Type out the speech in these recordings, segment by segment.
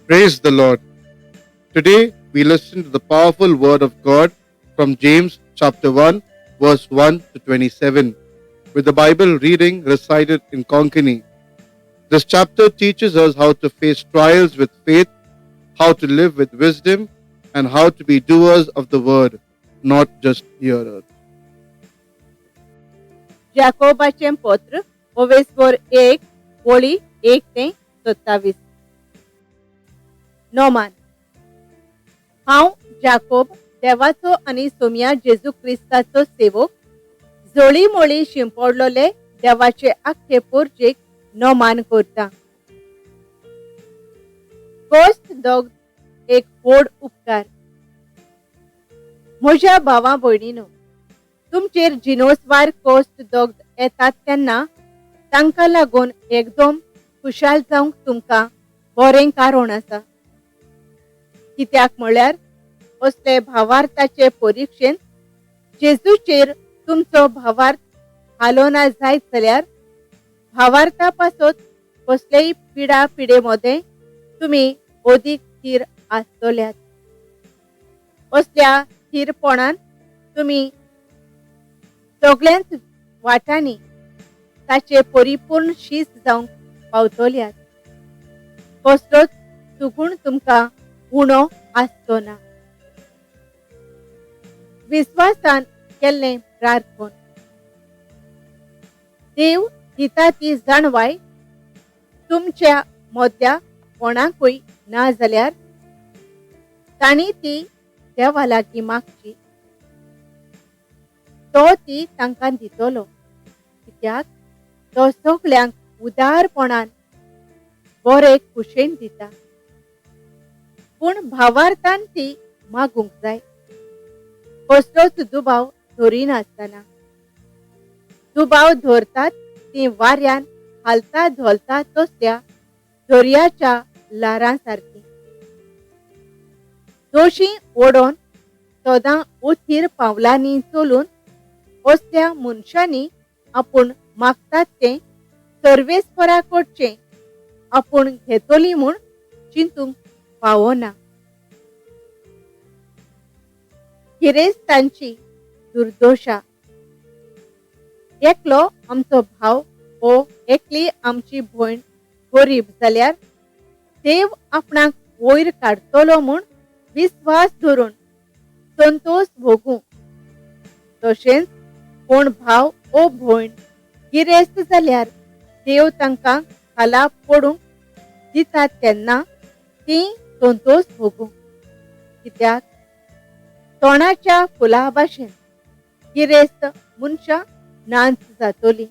Praise the Lord. Today we listen to the powerful word of God from James chapter 1 verse 1 to 27 with the Bible reading recited in Konkani. This chapter teaches us how to face trials with faith, how to live with wisdom, and how to be doers of the word, not just hearers. जाकोबाचें पत्र ओवेसवर 1 ओळी 1 ते 27. नोमान. हांव जाकोब, देवाचो आनी सोमया जेजू क्रिस्ताचो सेवक, जोळी मोळी शिंपडलोले देवाचे आख्खे पोरजेक नोमान करता. कोस्ट दोग एक व्हड उपकार. म्हज्या भावा भयणीनो, तुमचेर जिनोसवार कोस्ट दोग येतात तेन्ना तांकां लागून एकदम खुशाल जावंक तुमकां बरें कारण आसा. कित्याक म्हळ्यार असले भावार्थाचे परिक्षेंत जेजूचेर तुमचो भावार्थ हालोना जायत जाल्यार भावार्था पासत कसलेय पिडा पिडे मदें तुमी अदीक थीर आसतल्यात. असल्या थीरपणान तुमी सगळ्यांच वाटांनी ताचे परिपूर्ण शीस जावंक पावतल्यात. कसलोच सुगूण तुमकां उणो आसचो ना. विस्वासान केल्लें प्रार्थन. देव दिता ती जाणवाय तुमच्या मदल्या कोणाकूय ना जाल्यार तांणी ती देवा लागीं मागची, तो ती तांकां दितलो. कित्याक तो सगल्यांक उदारपणान बरे खुशेन दिता. पूण भावार्थान ती मागूंक जाय, कसलोच दुबाव धरिनासतना. दुबाव धरतात ती वाऱ्यान हालता धोलता तसल्या दर्याच्या ल्हारां सारकी. दोशी ओडोन सदां उथीर पावलांनी चलून असल्या मनशांनी आपूण मागतात तें सर्वेस्परा कडचें आपूण घेतली म्हूण चिंतूंक पावना. गिरेस्तांची दुर्दशा. एकलो आमचो भाव वो एकली आमची भयण गरीब जाल्यार देव आपणाक वयर काडटलो म्हूण विस्वास धरून संतोष भोगूं. तशेंच कोण भाव ओ भयण गिरेस्त जाल्यार देव तांकां खाला पडूंक दितात तेन्ना ती संतोष भोगूं. कित्याक तोंडाच्या फुलां भाशेन गिरेस्त मनशां नाच जातली.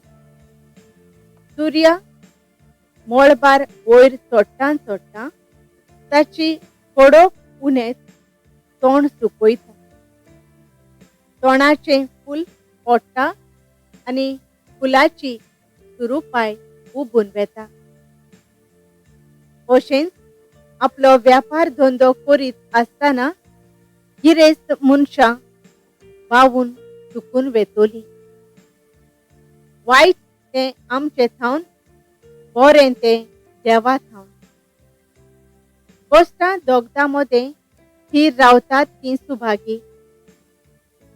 सूर्य मळबार वयर चडटा चडटा ताची कडक उनेत तोंड सुकयता. तोंडाचें फूल पडटा आनी फुलाची सुरुपाय उबून वेता. अशेंच आपलो व्यापार धंदो करीत आसतना गिरेस्त मनशां बावून सुकून वेतली. वायट तें आमचे थावन, बरें तें देवा थावन. कश्टां दोगदां मदें थीर रावतात तीं सुभागी.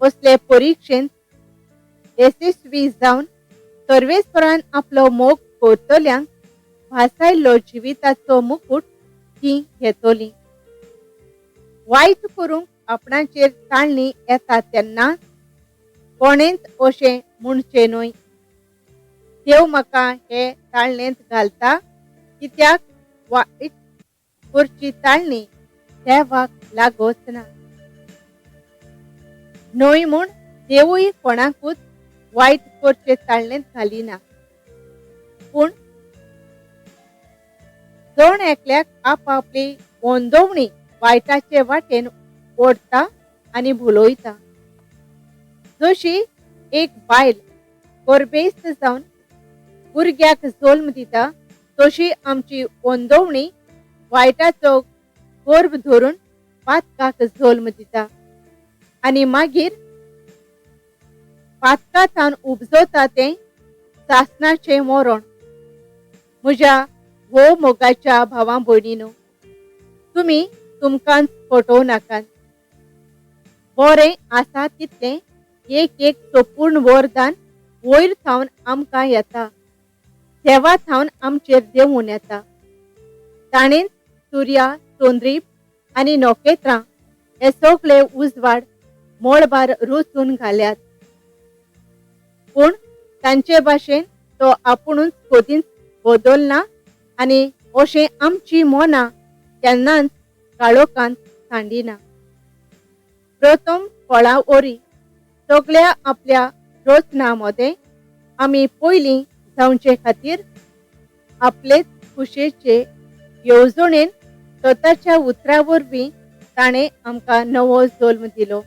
असले परिक्षेंत येसस्वी जावन सर्वेस्परान आपलो मोग करतल्यांक भासायल्लो जिविताचो मुकूट तीं घेतली. वायट करूंक आपणाचेर ताळणी येता तेन्ना कोणेंच अशें म्हणचें न्हय, देव म्हाका हे ताळणेंत घालता. कित्याक वायट करची ताळणी देवाक लागच ना न्हय म्हूण देवूय कोणाकूच वायट करचे ताळणेंत घालिना. पूण जण एकल्याक आपापली ओंदोवणी वायटाचे वाटेन ओडटा आनी भुलयता. जशी एक बायल गर्भेस्त जावन भुरग्याक जल्म दिता तशी आमची ओंदोवणी वायटाचो गर्भ धरून पातकाक जल्म दिता आनी मागीर पातकाथावन उपजता तें सासणाचें मरण. म्हज्या हो मोगाच्या भावां भयणीनो, तुमी तुमकांच फटोवं नाकात. बरें आसा तितलें एक एक सोपूर्ण वरदान वयर थावन आमकां येता, देवा थावन आमचेर देंवून येता. ताणें सुर्या, चंद्रीप आनी नखेत्रां हे सगळे उजवाड मळबार रचून घाल्यात. पूण तांचे भाशेन तो आपुणूच कदींच बदलना आनी अशें आमची मनां केन्नाच काळोखांत सांडिना. प्रथम फळां वरी सगळ्या आपल्या रचना मदें आमी पयलीं जावचे खातीर आपलेच खुशेचे येवजणेन स्वताच्या उतरा वरवीं ताणें आमकां नवो जल्म दिलो.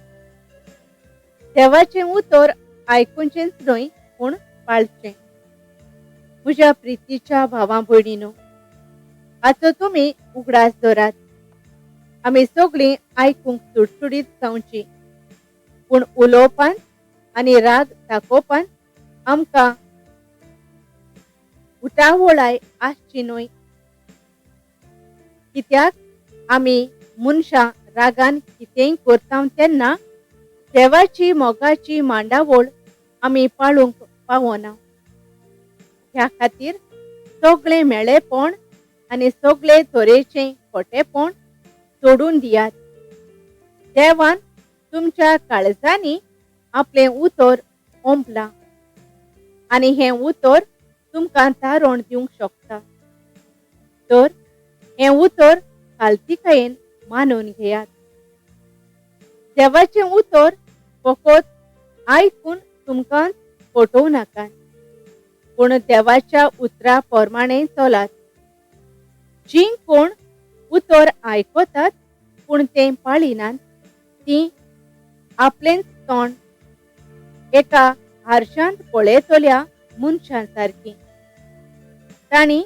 देवाचें उतर आयकुचेंच न्हय पूण पाळचें. म्हज्या प्रितीच्या भावां भयणीनो, हाचो तुमी उगडास धरात. आमी सगळीं आयकूंक सुडसुडीत जावची, पूण उलोवपांत आनी राग दाखोवपांत आमकां उटावळाय आसची न्हय. कित्याक आमी मनशां रागान कितेंय करता तेन्ना देवाची मोगाची मांडावळ आमी पाळूंक पावना. ह्या खातीर सगळें मेळेपण आनी सगळे तरेचें खोटेपण सोडून दियात. देवान तुमच्या काळजांनी आपलें उतर ओंपलां आनी हें उतर तुमकां तारण दिवंक शकता. तर हें उतर खालतीकायेन मानून घेयात. देवाचें उतर फकत आयकून तुमकां फटोवं नाकात, पूण देवाच्या उतरा प्रमाणें चलात. जीं कोण उतर आयकतात पूण तें पाळिनात तीं आपलेंच तोंड एका हारशांत पळयतल्या मनशां सारकीं. तांणी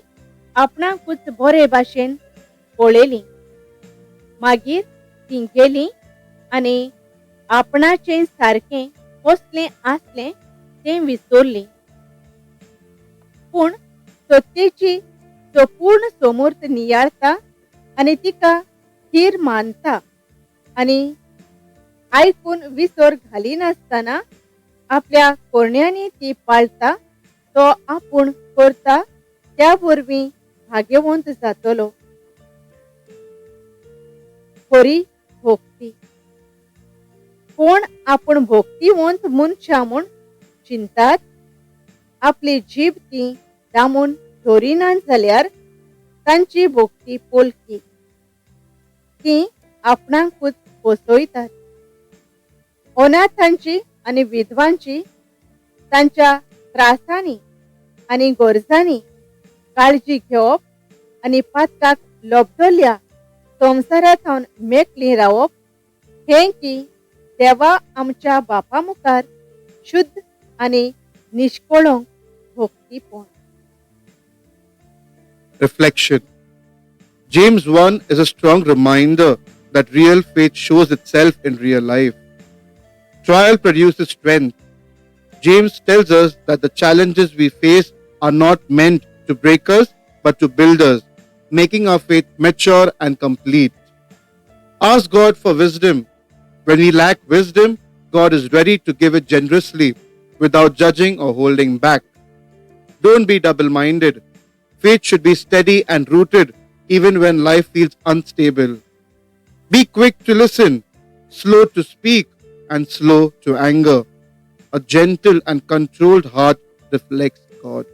आपणाकूच बरे भाशेन पळयलीं, मागीर तीं गेलीं आनी आपणाचें सारकें कसलें आसलें तें विसरलीं. पूण सत्तेची संपूर्ण समर्थ नियाळता आनी तिका थीर मानता आनी आयकून विसर घालिनासतना आपल्या करण्यांनी ती पाळटा, तो आपूण करता त्या वरवीं भाग्यवंत जातलो. खरी भोक्ती. कोण आपूण भोक्तीवंत मनशां म्हूण चिंतात, आपली जीब ती दामून दवरिनात जाल्यार तांची भोक्ती पोलकी. ती आपणाकूच फसयतात. अनाथांची आनी विधवांची तांच्या त्रासांनी आनी गरजांनी काळजी घेवप आनी पातकाक लबदल्या संवसारा थावन मेकळी रावप हें की देवा आमच्या बापा मुखार शुद्ध आनी निश्कळंक भक्तीपण. Reflection. James 1 is a strong reminder that real faith shows itself in real life. Trial produces strength. James tells us that the challenges we face are not meant to break us, but to build us, making our faith mature and complete. Ask God for wisdom. When we lack wisdom, God is ready to give it generously, without judging or holding back. Don't be double-minded. Faith should be steady and rooted even when life feels unstable. Be quick to listen, slow to speak, and slow to anger. A gentle and controlled heart reflects God.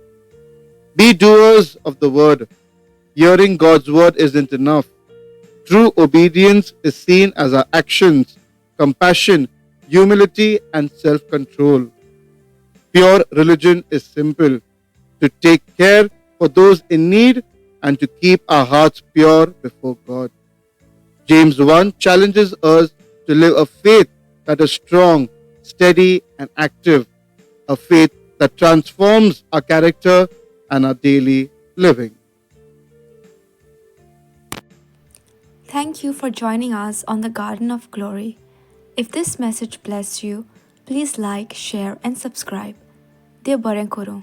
Be doers of the word. Hearing God's word isn't enough. True obedience is seen as our actions, compassion, humility, and self-control. Pure religion is simple: to take care for those in need and to keep our hearts pure before God. James 1 challenges us to live a faith that is strong, steady, and active, a faith that transforms our character and our daily living. Thank you for joining us on the Garden of Glory. If this message blessed you, please like, share, and subscribe. देव बरें करूं.